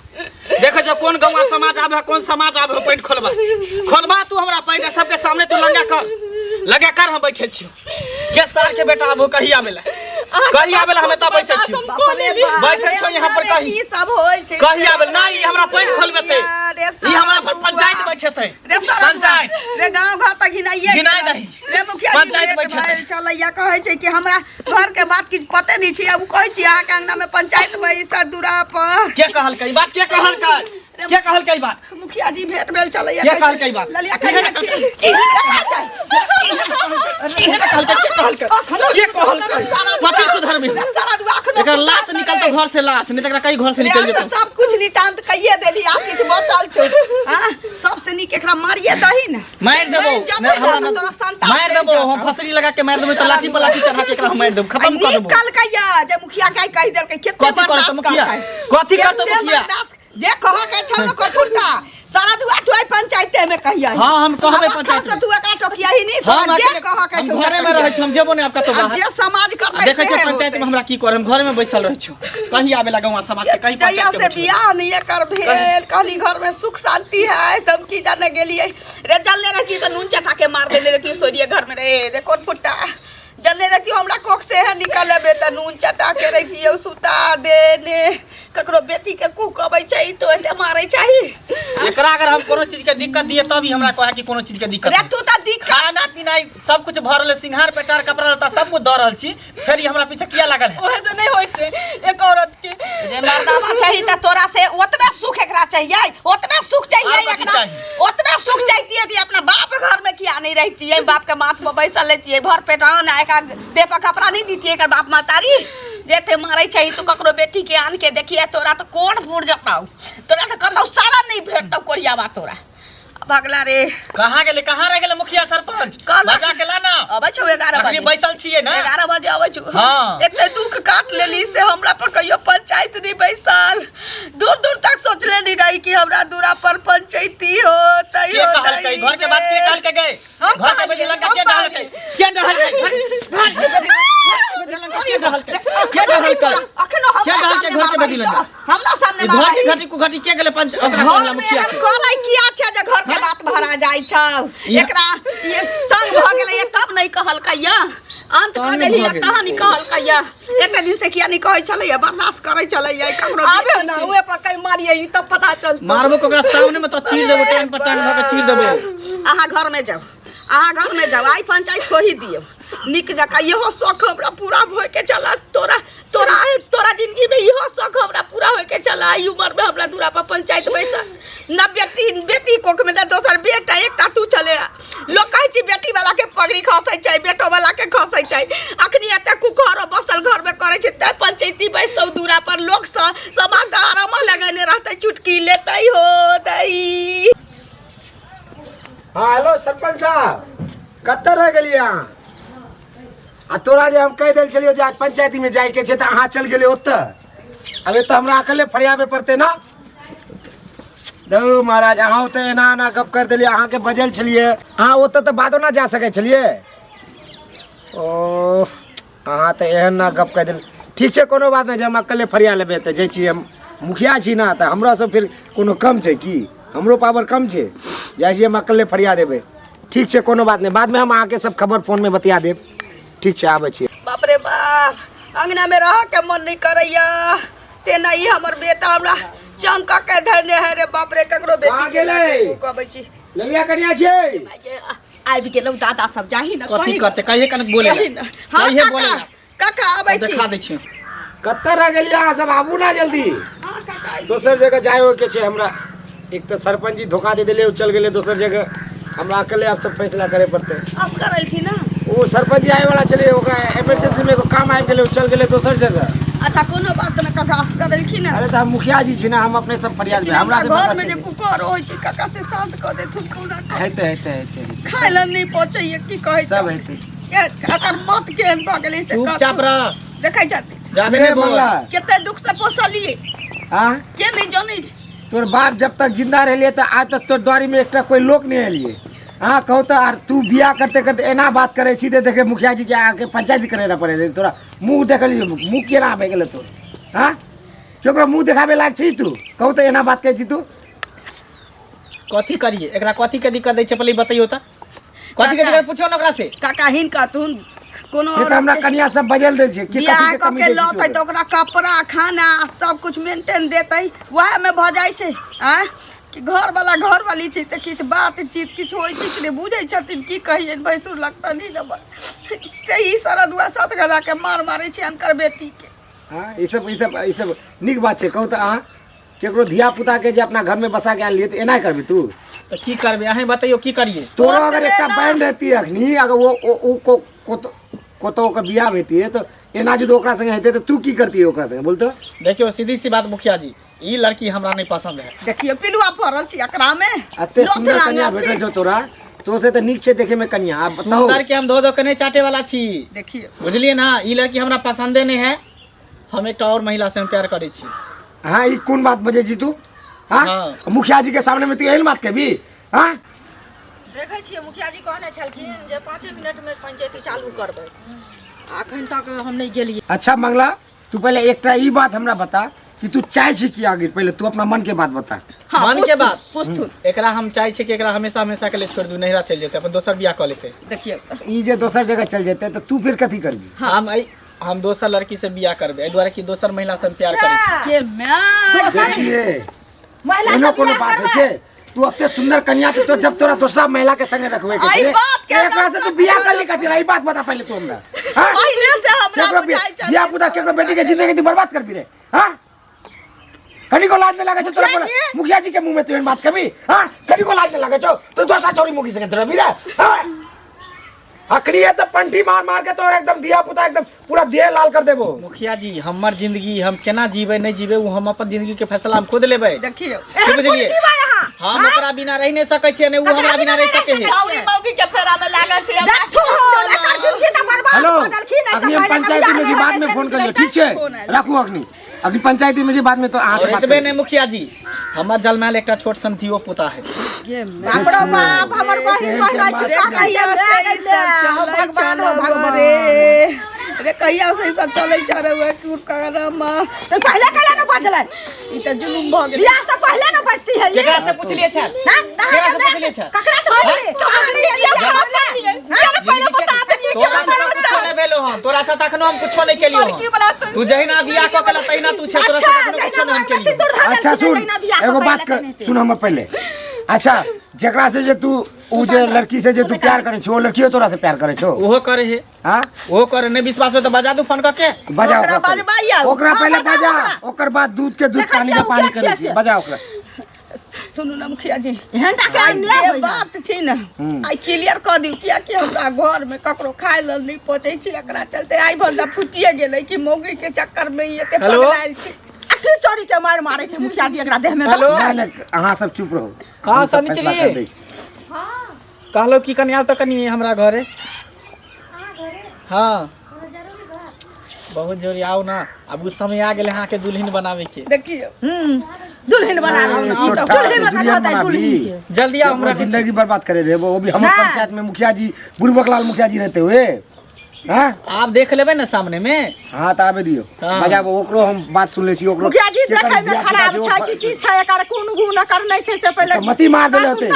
देख देखै छौ कोन गौवा समाज आबे है, कोन समाज आबे है पैंट खोलबा खोलबा तू हमरा पैंट आ सबके सामने तू लंगा कर लंगा कर हम बैठे छियो के सार के बेटा आबो कही आबेला कही आबेला हम एतऽ बैसल छियो बैसल छौ यहाँ पर कही की सब होय छै कही आबेला ना ई हमरा पैंट खोलबेतै रे ई हमरा पर पंचायत बैठेतै रे सरदुआ, पंचायत रे गांव घर तक घिनाइए घिनाइ दही। रे मुखिया जी पंचायत भेंट बैठेतै। भेल छलैया कहै छै कि हमरा घर के बात किछु पते नहीं छै आ उ कहै छी अहाँके अंगना में पंचायत बैसल दूरा पर के कहलकै ई बात के कहलकै के कहलकै ई बात मुखिया जी भेंट भेल छलैया के कहलकै ई बात ललिया कहिया छी इहे ने कहलकै के कहलकै के कहलकै पति सुधरबी एकर लाश निकलतौ घर से लाश नहीं त एकरा कहीं घर से निकल जेतौ सब कुछ नितांत कहिए देली आब किछु बचल छौ हाँ सबसे नीक एकरा मारिए दही ने मारि देबो मरि जेतौ नहि, हमरा तऽ तोरा संताप मारि भेट देबो जेतौ। हम फसरी लगा के मारि देबो तऽ लाठी पर लाठी चढ़ा के एकरा हम मारि देबो खत्म कर नीक देबो कहलकै या जे मुखिया के कहि देलकै कते कथी करतौ बर्दाश्त मुखिया करतै कथी करतौ कते मुखिया बर्दाश्त जे कह के छौ ने कोफुटा सारा दुआ तू पंचायते में कहिया हाँ, हम कहबै पंचायत से तू एकरा टोकिया ही नहीं हम तोरा जे अकेले- कह के हम छौ घरे में रहै छी हम जेबो नहि आब कतौ अब बाहर जे समाज करतै देखै से छियै पंचायत में हमरा की करे हम घरे में बैसल रहै छी कहीं आबे लगा वहाँ समाज के कहीं जहिया पंचायत के से बैठबै। बियाह नहीं एकर भेल कहली घर में सुख शांति है तब की जाने गेलिए रे जलने रखी तो नून चटा के मार देले रहती सोरिए घर में रे रे कोट फुट्टा जलने रहती हमरा कोख से है निकल बे त नून चटा के रहती सुता देने ककरो बेटी के कुक अबै छै तो एते मारै चाही एकरा अगर हम कोनो चीज के दिक्कत दिए तब ही हमरा कहे कि कोनो चीज के दिक्कत रे है। तू तऽ दिक्कत खाना पीना सब कुछ भऽ रहल है सिंघार पेटार कपड़ा लत्ता सब कुछ दऽ रहल छी फेर ई हमरा पीछे किया लागल है ओहे से नहीं होइ छै एक औरत के जे मर्दावा चाही तऽ तोरा से ओतबे सुख एकरा चाहिए ओतबे सुख चाहिए आर कथी एकरा चाही? ओतबे सुख चाहिए कि अपना बाप घर में किया नहीं रहती बाप के माथ पर बैसल लेती भर पेट अन्न आ एकरा देह पर कपड़ा नहीं देती एकर बाप महतारी जेते मारै छै तू ककरो बेटी के आन के देखिए तोरा तऽ कोन पुर जतौ तोरा तऽ कतौ सारा नहीं भेटतौ कोरियावा तोरा भगला रे कहाँ गेलै कहाँ रह गेलै मुखिया सरपंच कहलक- बजा के ला ना अबै छौ 11 अखनी बजे बैसल छियै ना 11 बजे अबै छौ हाँ। एते दुख काट लेली से हमरा पर कहियो पंचायत नहीं बैसल दूर दूर तक सोचले नहीं रही कि हमरा दूरा पर पंचायती हो तई के कहलकै घर के बात के कहलकै गए घर के बेटी लंका के डहलकै के डहलकै घर के बेटी लंका के डहलकै के डहलकै अखनो के हमरा डहलकै सामने घर के बेटी मारबही लंका तऽ? हमरा सामने ई घर के मारबही? घटी कुघटी के गेलै पंच ओकरा घर कहला में मुखिया एहन के करै किया छै जे घर के बात भरा जाइ छौ एकरा ये तंग भऽ गेलै तब नहि कहलकै या अंत कऽ तंग देली भऽ गेलै। तहन ई कहलकै या एते दिन से किया नहि कहै छलैया बर्दाश्त करै छलैया ककरो आबे बेटी ना छै। उहे पर कहीं मारिए ई तब पता चलतौ मारबो के ओकरा सामने में तो चीर देबो टांग पर टांग धऽ के चीर देबो अहाँ घर में जाउ अहाँ घर में जाउ आइ पंचायत खोही दियौ नीक जकाँ इहो शौक हमरा पूरा भऽ के चला तोरा तोरा तोरा जिंदगी में इहो शौक हमरा पूरा होय के चला ई उम्र में हमरा दूरा पर पंचायत बैसल न बेटी बेटी कोख में न दोसर बेटा एकटा तू चले आ। लोग कहै छै बेटी वाला के पगड़ी खसै छै बेटो वाला के खसै छै अखनी एते कुकरो बसल घर में करै छै तै पंचायती बैसतौ दूरा पर लोग समाज आराम लगेने रहतै चुटकी लेतै हो तै हाँ हेलो सरपंच साहब कतऽ रहि गेलियै अहाँ आ तोरा जे हम कहि देल छलियौ जे आज पंचायतीमे जाइके छै तऽ अहाँ चलि गेलियै ओतऽ आब एतऽ हमरा अकेले फरियाबे पड़तै ने दौ महाराज अहाँ ओतऽ एना एना गप कर देलियै अहाँके बजल छलियै अहाँ ओतऽ तऽ बादो ना जा सकै छलियै ओह अहाँ तऽ एहन ना गप कहि देल ठीक छै कोनो बात नहि छै हम अकेले फरिया लेबै तऽ जाइ छी हम मुखिया छी ने तऽ हमरा सब फिर कोनो कम छै की हमरो पावर कम छै जाइ छी हम अकेले फरिया देबै ठीक छै कोनो बात नहि बादमे हम अहाँके सब खबर फोनमे बतिया देब ठीक छै आबै छी बाप रे बाप अंगना में रह के मन नहीं करैया तेना ई हमर बेटा हमरा चंक के धने है रे बाप रे ककरो बेटी कहाँ के गेलै? कहबै छी ललिया कनिया छै आबि गेलौ दादा सब जाही ने कथी कही करते कहिए कनक बोले कही ने हाँ कहिए बोले काका काका आबै छी देखा दै छियै कतऽ रह गेलियै अहाँ सब आबू ना जल्दी हाँ काका आबि दोसर जगह जाय के छै हमरा एक तऽ सरपंच जी धोखा दे देले चल गेलै दोसर जगह हमरा अकेले आब सब फैसला करे पड़तै असगर एलखिन ना ओ सरपंच जी आए वाला छलै ओकरा इमरजेंसी में एगो काम आबि गेलै ओ चल गेलै दोसर जगह अच्छा कोनो बात नहि काका असगर एलखिन ना अरे तऽ हम मुखिया जी छी ना हम अपने सब फरियाद लेकिन में हमरा हमरा से घर में जे कुकर होइ छै काका से शांत कऽ देथुन कहुना कऽ। हेतै हेतै हेतै हेतै। खाय लए नहि पचैए की कहै सब हेतै एकर मत केहन भऽ गेलै से चुपचाप रह देखै छथिन जादे नहि बोल मंगला, कते दुख से पोसलियै हाँ के नहि जनै छै तोर बाप जब तक जिंदा रहलिए तऽ आज तक तोर द्वारी में एकटा कोई लोक नहीं एलिए हाँ कहू तऽ आर तू बियाह करते करते एना बात करे छी तऽ देखे मुखिया जी के आके पंचायत करे ला पड़े तोरा मुंह देखलिए मुंह केना भए गेलै तोर हाँ केकरो मुंह देखाबे लायक छी तू? कहू तऽ एना बात कहै छी तू। कथी करिए एकरा, कथी के दिक्कत दै छै पहिले ई बतैयौ तऽ, कथी के दिक्कत पूछियौ ने ओकरा से। काका हिनका तुन कोनो से तऽ हमरा कनिया सब बजल दै छै कि बियाह कथी के कऽ कमी के दै छी लौतै तऽ ओकरा कपड़ा खाना सब कुछ मेंटेन देतै, वएह में भऽ जाइ छै। आँय कि घरवाला घरवाली छै तऽ किछु बातचीत किछु होइ छै कि नहि बुझै छथिन। की कहियनि भैंसुर लगतनि नम्बर से ई शरद वएह सात गदा के मार मारै छै अनकर बेटीके। हाँ, ई सब ई सब ई सब नीक बात छै? कहू तऽ अहाँ केकरो धिया पुता के जे अपना घर में बसा के आनलियै तऽ एना करबी तू? तऽ की करबै अहीं बतैयौ, की करियै? तोरा अगर एकटा बहन रहती अखनी, अगर वो ओ ओ को कोतो कोतो ओकर बियाह हेती तऽ एना यदि ओकरा संगे हेतै तऽ तू की करती ओकरा संगे, बोल तऽ? देखियौ सीधी सी बात मुखिया जी, ई लड़की हमरा नहीं पसंद है। देखियौ पिलुआ पड़ल छी एकरा में। एते लोथ सुंदर लागल कन्या छै। भेटल छौ तोरा, तो से तऽ नीक छै देखे में कन्या। आब बताउ। सुंदर के हम धो धो के नहीं चाटे वाला छी। देखियौ बुझलिए ना, ई लड़की हमरा पसंदे नहीं है, हम एकटा और महिला से हम प्यार करै छी। हाँ, ई कोन बात बजै छी तू? हाँ, हाँ। मुखिया जी के सामने में तू एहन बात कहबी? हाँ, देखै छियै मुखिया जी कहने छलखिन जे 5 मिनट में पंचायती चालू करबै, आ एखन तक हम नहि गेलियै। अच्छा मंगला, तू पहले एकटा ई बात हमरा बता कि तू चाहे छी कि आगे, पहले तू अपना मन के बात बता। हाँ, मन के पूछथुन, बात। पूछथुन। एकरा हम चाहे छी कि एकरा हमेशा हमेशा के लिए छोड़ दू, नैहरा चलि जेतै, अपन दोसर बियाह कऽ लेतै। देखियौ ई जे दोसर जगह चल जेतै तऽ तू फिर कथी करबी? हम हम दोसर लड़की से बियाह करबै, एहि दुआरे कि दोसर महिला से हम प्यार करै छी। के my. देखिए महिला एनो से कोनो बियाह बात होइ करबै? छै? तू एते सुंदर कन्या के तो जब तोरा दोसरा महिला के संगे रखबे के एहि छै, बात के एकरा से तू बियाह कर ली कथी ला? ई बात बता पहले तू हमरा। हाँ, पहिले से हमरा केकरो बुझाइ छलै। बियाह पुता केकरो बेटी के जिंदगी तू बर्बाद करबी रे? हाँ, कनी को लाज नहीं लागे छौ तोरा? बोला मुखिया जी के मुंह में तू एहन बात कहबी? हाँ, कनी को लाज नहीं लागे छौ? तू दोसरा छौरी मुखी संगे रहबी रे? हाँ, अखनी है तो पंटी मार मार के तोरा एकदम धिया पुता एकदम पूरा देह लाल कर देबो। मुखिया जी, हमर जिंदगी हम केना जीबै नहीं जीबै ओ हम अपन जिंदगी के फैसला हम खुद लेबै। देखियौ की बुझलिए? जीबै अहाँ? हम ओकरा बिना रहि नहीं सकै छियै, नहीं ओ हमरा बिना रहि सकै है। छौरी मौगी के फेरा में लागल छै हमरा। देखो, एकर जिंदगी तऽ बर्बाद हेलो, कऽ देलखिन, एहिसँ अखनी हम पहिले तऽ पंचायती में बियाह छी, बाद में नहि फोन होइत करियो, छै। ठीक छै? फोन आयल। राखू अखनी, अखनी पंचायती में छी, बाद में तो अहाँ से और बात एतबे करै नहीं छी। मुखिया जी, हमर जलमायल एकटा छोट सन धियो पुता है। गे my. बाप रो बाप, हमर बहिन केहन बहिन केहन बात की रे कहैया कहिया से ई सब चलै भगवान हो चलब भगवान। रे, रे कहिया से ई सब चलै चलब करम। तऽ पहिले कैला ने बजलै? ई तऽ जुलुम भऽ गेलै। बियाह से पहिले ने बजती है ई। केकरा से पूछलिए छल? हाँ? तऽ केकरा से अहाँके पूछलिए छल? ककरा से पूछलिए? पहिले बता देलिए, तोरा तऽ कुछो नहीं भेलो हन, तोरा से तखनो हम कुछो नहीं केलियो हन। तू जहिना बियाह कऽ केला तहिना तू छै, तोरा से अच्छा, तखनो कुछो जहिना नहीं हम मांग में केलियो। सिंदूर धऽ अच्छा देलखिन, सुन, तहिना बियाह एगो कऽ बात कऽ कर, सुन हमर पहिले। अच्छा, जेकरा से जे तू उ जे लड़की से जे तू प्यार करे छो, ओ लड़कियो तोरा से प्यार करे छो? ओहो करे है। हाँ, ओहो करे। नहीं विश्वास हो तऽ बजा दू फोन कऽ के। बजा ओकरा ओकरा पहिले। बजबाइया। ओकरा पहिले बजाओ बजा, ओकरा। ओकर बाद दूध के दूध देखै पानी छियै के पानी ओ के करै छियै छी। से। बजा ओकरा। सुनू ने मुखिया जी, एहन टा के आइ अन्याय जे होइया। बात छै ने आइ क्लियर कऽ दियौ, कियाकि हमरा घर में ककरो खाय लेल नहि पचै छै। एकरा चलते आइ भला फुटिए गेलै कि मौगी के चक्कर में ई एते हेलो? पगलायल छै। आ की चोरी के मार मारै छै मुखिया जी एकरा देह में? हेलो? नहीं नहीं, अहाँ सब चुप रहू। हाँ, हम सब सनिचरी। फैसला कर दै छी। कहलो कि कनि आउ तऽ कनि हमरा घरे। हाँ, बहुत जरूरी, आउ ना। अब उ समय आ गेलै अहाँके दुल्हन बनावे के। देखियौ दुल्हन बना ए, दो। छोटा, दुल्हन बना दुल्हन दो, बना दुल्हन दी। के। जल्दी आओ हमरा हमरा जिंदगी बर्बाद करे दे वो भी हमर ना। पंचायत में मुखिया जी बुड़बक लाल मुखिया जी रहते हुए। हाँ, आप देख लेबै ना सामने में। हाँ तऽ आबे दियौ। हाँ। बजाबो ओकरो, हम बात सुन लै छी ओकरो। मुखिया जी केकर देखै में धिया पुता खराब छै, ओ छै कि की छै, एकर कोन गुण एकर नहि छै से पहिले तऽ मती मार देले होते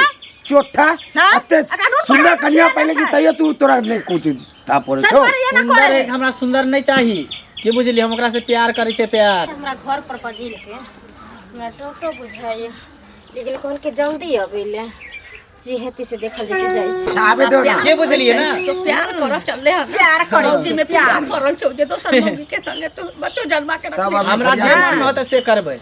चोट्ठा। हाँ? एते अगर नून सुंदर पड़ल कन्या छै, पहिले की छै। तैयो तू तोरा नहि कुछ था पड़े तै छौ। दुआरे एना सुंदर करै एक हमरा सुंदर नहीं चाही, की बुझलियै? हम ओकरा से प्यार करै छियै, प्यार। हमरा घर पर बजेलकै, हमरा टोटो बुझाइए, लेकिन कहलकै जल्दी अबै लए, जे हेतै से देखल जेतै। जाइ छी। आबे दो ना। के बुझलियै ना? तो प्यार करऽ चलले हन। प्यार करै मौगी छी, में प्यार पड़ल छौ जे दोसर मौगी के संगे तू बच्चो जन्मा के सब रखली। आदमी हमरा जे फरिया मन देबै। होतै से करबै,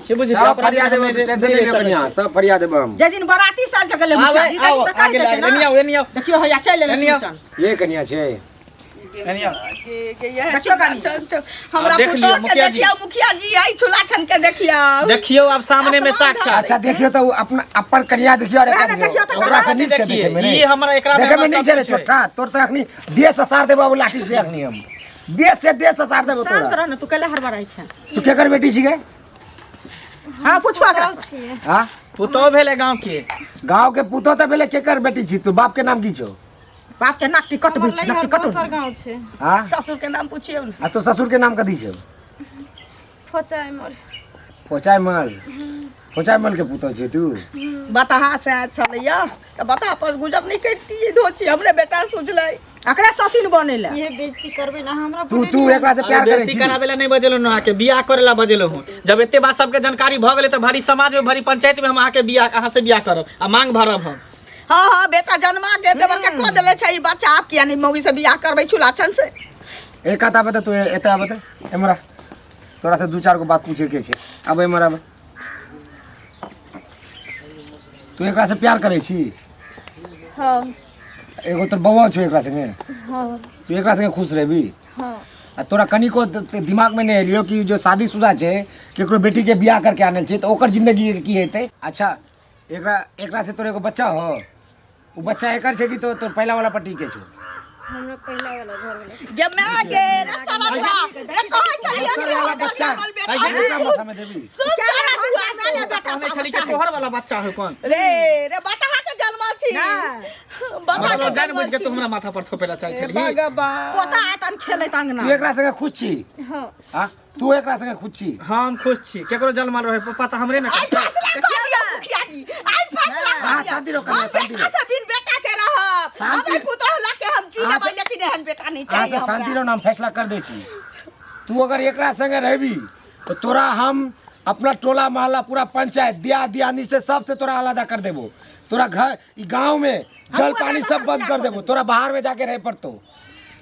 के बुझलियै? सब ओकरा फरिया बिना देबै, हम नहि टेंशन नहि रहि लिअ सकै कनिया, छी। सब फरिया देबै हम। जे दिन बराती साज के गेलै आबै, मुखिया जी, आउ, तै दिन तऽ कहि आगे देतै लाग, ना। एनी आउ, एनी आउ। देखियौ हैया चलि एलै एनी आउ। चुनचन। ये कनिया छै। एनी आउ। के यह देखियौ कनी। चल चल, हमरा आब देख पुतोह लियौ, के मुखिया जी। देखियौ मुखिया जी, आई छुला छन के देखियौ। देखियौ आब सामने में आसमान साक्षात। अच्छा देखियौ तऽ ओ अपना अपन कनिया देखियौ और एकरा वएह ने देखियौ तऽ ओकरा से नीक छै देखिए, देखे में ई हमरा एकरा में देखे में हमरा नीक छै रे सब कुछ है। छोटा, तोर तऽ अखनी देह ससार देबो ओ लाठी से, अखनी हम देह से देह ससार देबो शांत तोरा। रह ने तू, कैला हड़बड़ाइ छै? तू केकर बेटी छिकै? हाँ, पूछू एकरा से। छियै। हाँ, पुतोह भेलै गाँव के। गाँव के पुतोह तऽ भेलै, केकर बेटी छी तू? बाप के नाम की छौ? बाप के नाक टिकट हमर भी छै, नाक नैहर टिकट। दोसर गाँव छै। हाँ, ससुर के नाम पूछियौ ने। आ तो ससुर के नाम कथी छौ? फोचाइ मोर। फोचाइ मल फोचाइ मल के पुतोह छै तू बताहा से आयल छलैया तऽ बताह पर गुजर नहि करितियै धोची हमरे बेटा सुझलै एकरा सतीन बने ला ये बेइज्जती करबै ना हमरा तू तू एकरा से प्यार करै बेइज्जती छी कराबे ला नहीं बजेलो अहाँ के बियाह करे ला बजेलो हूँ जब एते बात सबके जानकारी भऽ गेलै तऽ भरी समाज में भरी पंचायत में हम अहाँ के बियाह अहाँ से बियाह करब आ मांग भरब हम हाँ हाँ बेटा जन्मा के एते बड़का कऽ देले छै ई बच्चा आब किया नहि मौगी से बियाह करबै छुलाछन से एक कथा बता तू एते आबे तऽ एमरा तोरा से दू चार गो बात पूछे के छै आब एमहर आब तू एकरा से प्यार करै छी हाँ एगो तोर बौआ छौ एकरा संगे हाँ तू एकरा संगे खुश रहबी हाँ आ तोरा कनिको दिमाग में नहीं एलियो कि जो शादीशुदा छै केकरो बेटी के बियाह करके आनल छै तऽ ओकर जिंदगी के की हेतै अच्छा एकरा एकरा से तोर एगो बच्चा हो ओ बच्चा एकर छै कि तो तोर पहला वाला पट्टी के छौ हमरा पहला वाला घर वाला गे माय गे रे सरतुआ रे कहै छलियै दोसर वाला बच्चा बेटा एकरा माथा में देबी सुन सरतुआ मेले बेटा कहने छली कि तोहर वाला बच्चा हो कोन रे रे बताहा के जन्मल छी बताहा मतलब के जान बुझ जन्मल के तू हमरा माथा पर थोपेला चाहे छली भगवान पोता आयत हम खेलैत अंगना तू एकरा संगे खुश छी हाँ हाँ तू एकरा संगे खुश छी हम खुश छी केकरो जलमल रहे पप्पा तऽ हमरे ने आई फैसला कर दिया मुखिया जी आई फैसला कर हाँ, दिया शांति रहो कन्या, हम शांति बेटा रहो। से बिन बेटा के रहब शांति- हम पुतोह ला के हम जी अहाँ लेबै से- लेकिन एहन बेटा नहीं अहाँ चाहिए से शांति हमरा। रहो ना हम फैसला कर दै छी तू अगर एकरा संगे रहबी तो तोरा हम अपना टोला मोहल्ला पूरा पंचायत दिया दियानी से सबसे तोरा अलग कर देबो तोरा घर ई गांव में जल पानी सब बंद कर देबो तोरा बाहर में जाके रहे पड़तो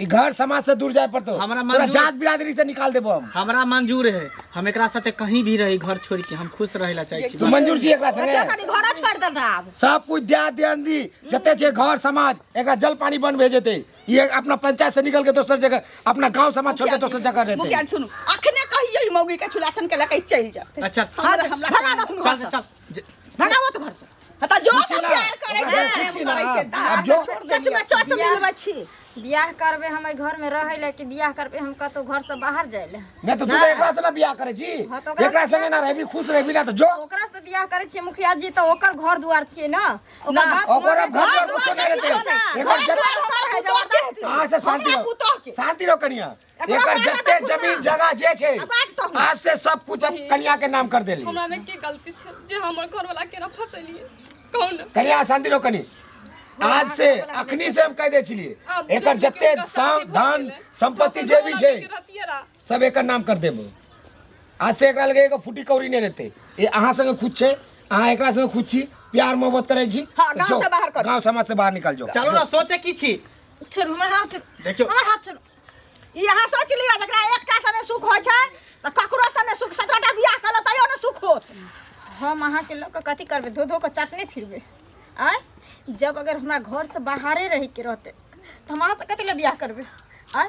ई घर समाज से दूर जाए पड़तो हमरा तोरा मंजूर- जात बिरादरी से निकाल देबो हम हमरा मंजूर है हम एकरा साथे कहीं भी रही घर छोड़ के हम खुश रहेला चाहे छी तू मंजूर छी एकरा संगे कनी घर छोड़ दे आब सब कुछ दिया दियानी जते छै घर समाज एकरा जल पानी बंद भए जेतै ई अपना पंचायत से निकल के दोसर जगह अपना गांव समाज छोड़ के दोसर जगह रहतै मुखिया जी सुनू अखने कहियो ई मौगी के छुलाछन के लके चलि जाते अच्छा हमरा हमरा भगा दथुन चल घर से चल भगावत घर से हाँ त जो पूछी ना, प्यार करै ओकरा छै पूछी ना, करै छै आब आब जो चच में चच मिलबै छी बियाह करबै हम एहि घर में रहै लए कि बियाह करबै हम कतौ घर से बाहर जाइ लए नहीं तो तू तो एकरा से ना बियाह करे छी हाँ, तो ओकरा एकरा से संगे ना रहबी खुश रहबी ना तो जो ओकरा से बियाह करै छियै मुखिया जी तऽ ओकर घर दुआर छियै ना ओकर बाप ओकर अब घर घर द्वार कुछो नहीं दुआर रहते के एकर घर दुआर हमरा पुतोह के हाँ से शांति हमरा रहो पुतोह के शांति रहो कनिया एकरा एकर मारना जते देखू ना। जमीन जगह जे छै आवाज तो आज से सब कुछ अब कनिया के नाम कर देली हमरा में की गलती छल जे हमर घरवाला केना फसेलिए कहू ने कनिया शांति रहो कनी आज से अखनी से हम कह दे छलिए आब एकर बुझियौ कि जते हुनका शादी भऽ धन गेलै। संपत्ति जे भी छै रहतियै रह सब एकर नाम कर देबो आज से एकरा लगे एगो फूटी कौड़ी नहीं रहते ये अहाँ संगे खुश छै अहाँ एकरा संगे खुश छी प्यार मोहब्बत करै छी हाँ, तऽ गाँव जाओ, से बाहर कर। गाँव समाज से बाहर निकल जाओ चलो ना सोचे की छी छोड़ू हमर हाथ छोड़ू देखियौ हमर हाथ छोड़ू ई अहाँ सोच लिअ जकरा एकटा से नहि सुख होइ छै तऽ ककरो से नहि सुख 17टा बियाह कऽ लेब तैयो नहि सुख होत हम अहाँके लऽ कऽ कथी करबै धो धो कऽ चटने फिरबै आँय जब अगर हमरा घरसँ बाहरे रहैके रहतै तऽ हम अहाँसँ कथी लए बियाह करबै आँय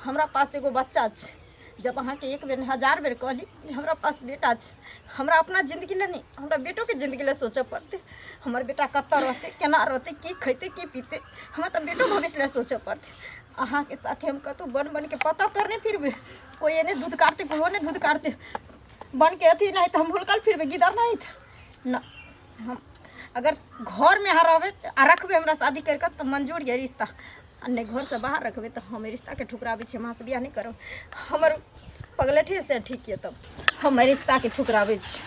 हमरा पास एगो बच्चा छै जब अहाँके एक बेर नहि हजार बेर कहली जे हमरा पास बेटा छै हमरा अपना जिन्दगी लए नहि हमरा बेटोके जिन्दगी लए सोचऽ पड़तै हमर बेटा कतऽ रहतै केना रहतै की खैतै की पीतै हमरा तऽ बेटो भविष्य लए सोचऽ पड़तै अहाँके साथे हम कतहु बन बनके पता तोड़ने फिरबै कोइ एने दूध काटतै कोइ ओने दूध काटतै बनके अथी नहि तऽ हम हुलकल फिरबै गिदर नहि ना हम अगर घरमे अहाँ रहबै आ रखबै हमरा शादी करि कऽ तऽ मंजूर यऽ रिश्ता आ नहि घरसँ बाहर रखबै तऽ हम एहि रिश्ताके ठुकराबै छी हम अहाँसँ बियाह नहि करब हमर पगलेठे से ठीक यऽ तब हम एहि रिश्ताके ठुकराबै छी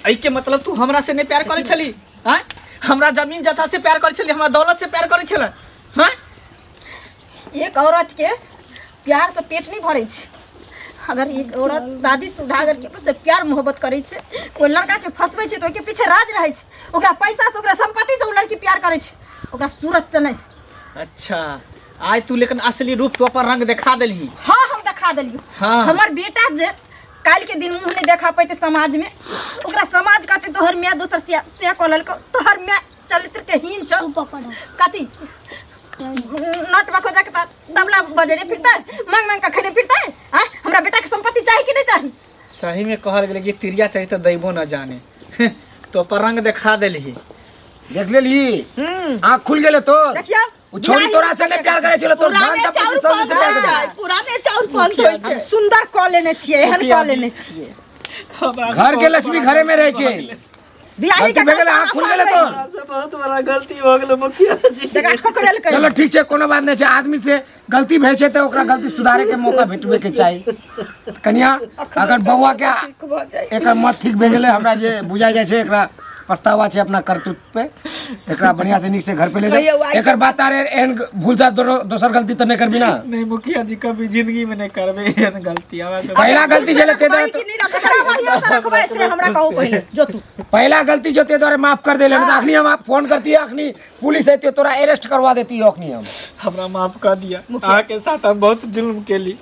एहिके मतलब तू हमरा से नहीं प्यार करै छली आँय हमरा जमीन जथा से प्यार करै छली हमरा दौलत से प्यार करै छलै हँ एक औरत के प्यार से पेट नहीं भरै छै अगर एक औरत शादीशुदा अगर केकरो से प्यार मोहब्बत करै छै कोई लड़का के फंसबै छै तऽ ओहिके पीछे राज रहै छै ओकरा पैसा से ओकरा संपत्ति से ओ लड़की प्यार करै छै ओकरा सूरत से नहीं अच्छा आइ तू लेकिन असली रूप तू अपन रंग देखा देलही हाँ हम देखा देलियौ हाँ। हमर बेटा जे काल्हि के दिन मुँह नहीं देखा पैते समाज में ओकरा समाज कहते तोहर माय दोसर से से कऽ लेलकौ तोहर माय चरित्र के हीन छौ कथी नटवा खोजा के तबला बजेने फिरतै मांग मांग के खेने फिरतै आँय हमरा बेटा के संपत्ति चाही कि नहीं चाही सही में कहल गेलै कि तिरिया चाही तऽ दैबो न जाने तो अपन रंग देखा देलही देख लेली आँख खुल गेलै तोर देखियौ उ छोरी तोरा से नहीं प्यार करे छलो तोर धन पुराने संपत्ति चाउर सब से बंद प्यार होइ करे छै पुराने चाउर बंद होइ छै सुन्दर कऽ लेने छियै एहन कऽ लेने छियै घर के लक्ष्मी घरे में रहे छै बियाही गलती के भए गेलै अहाँ खुल गेलै तोर हमरा से बहुत बड़ा गलती भऽ गेलै मुखिया जी देखा ठोकरेलकै चलो ठीक छै कोनो बात नहि छै आदमी से गलती भए छै तऽ ओकरा गलती सुधारे के मौका भेटबे के चाही कनिया अगर बौआ के ठीक भऽ जाइ एकर मत ठीक भए गेलै हमरा जे बुझाइ जाइ छै एकरा पछतावा छै अपना करतूत पे एकरा बढ़िया से नीक से घर पे ले कहियौ, जाओ आइ- एकर बात आर एहन भूल से दोसर गलती तऽ नहि करबी ना नहीं मुखिया जी कभी जिंदगी में नहीं करबे एहन गलती हमरा से पहिला गलती छलै ते रखबै कि नहि रखबै? एकरा बढ़िआँ से रखबै से हमरा कहू पहिले जो तू पहला गलती जो ते द्वारा माफ कर देले नहीं अखनी हम आप फोन करती है अखनी पुलिस आती है तोरा अरेस्ट करवा देती है अखनी हम हमरा माफ कर दिया अहाँ के साथ हम बहुत जुल्म केली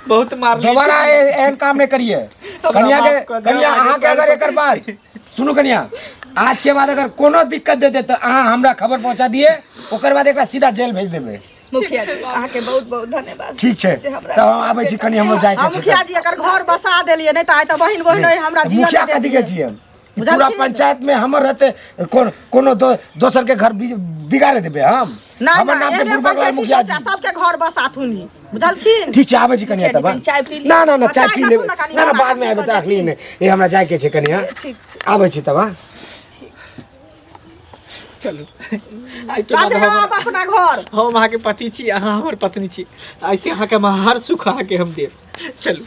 बहुत मारली दोबारा एहन काम नहीं करिए कन्या के माफ कर दिअ, कन्या अहाँ के अगर एकर बाद सुनू कन्या आज के बाद अगर कोनो दिक्कत दे दे तो अहाँ हमरा खबर पहुंचा दिए ओकर बाद एकरा सीधा जेल भेज देबै मुखिया जी अहाँके बहुत बहुत धन्यवाद ठीक छै जे हमरा तब हम आबै छी कनि हमरो जाय हम के छै मुखिया जी एकर घर बसा देलियै नहि तऽ आइ तऽ बहिन बहिन हमरा तऽ जीवन मुखिया कथी के छियै हम ई पूरा पंचायत में हमर रहते कोन कोनो दोसर के घर बिगाड़े देबै हम ना हमर ना नाम से एहने बुढ़बा पंचायती मुखिया सोचा जी सबके घर बसाथुन ई बुझलखिन ठीक छै आबै छी कनिया मुखिया जी, तब कनि चाय पी ली। ना ना ना चाय चाय पी कथु लेबै ने कनि ना ना हमरा बाद में आबै कनि तऽ अखनी नहि ए हमरा जाय के छै कनि हाँ ठीक छै आबै छी तब हाँ चलू आइ के बाद राजे हम आप अपना घर हम अहाँके पति छी अहाँ हमर पत्नी छी ऐसे अहाँके हम हर सुख अहाँके हम देब चलू।